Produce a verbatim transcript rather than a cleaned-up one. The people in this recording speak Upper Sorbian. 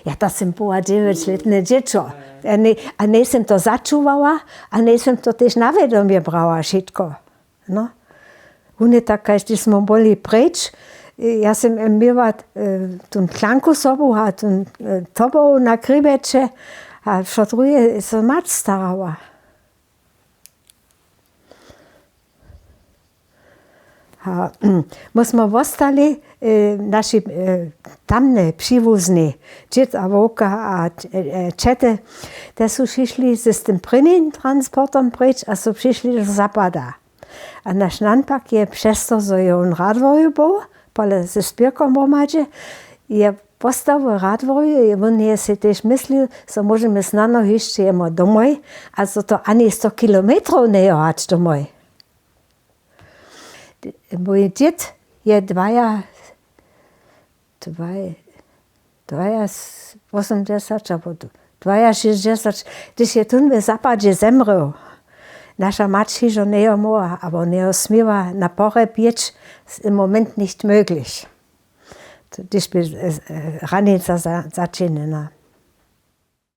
Ja to sym była dźewjećlětne dźěćo. A njejsym to začuwała, a njejsym to tež na wědomje brała wšitko. No. Wón je tak, kaž hdyž smo byli preč, ja sym měła tón članku sobu a tón toboł na kribjeće, a wšo druhe so mac starała. A my smo wostali, naši tamne přiwuznej dźěd a wowka a ćety, te su přišli z tym prěnim transportom preč a su přišli do zapada. A naš nan pak je přez to, zo je wón w Radworju był, pole ze spěrkom hromadźe, je postał w Radworju, wón je sej tež myslił, zo móžemy snano hišće jemu domoj, a zo to ani sto kilometrow njejo hač domoj. Mój dźěd je dwaja dwaja wosomdźesać abo dwaja šěsćdźesać, hdyž je tón w zapadźe zemrěł, naša mać hižo njejo móhła abo njejo směła na pohrjeb jěć, moment nicht möglich, hdyž bě hranica začinjena.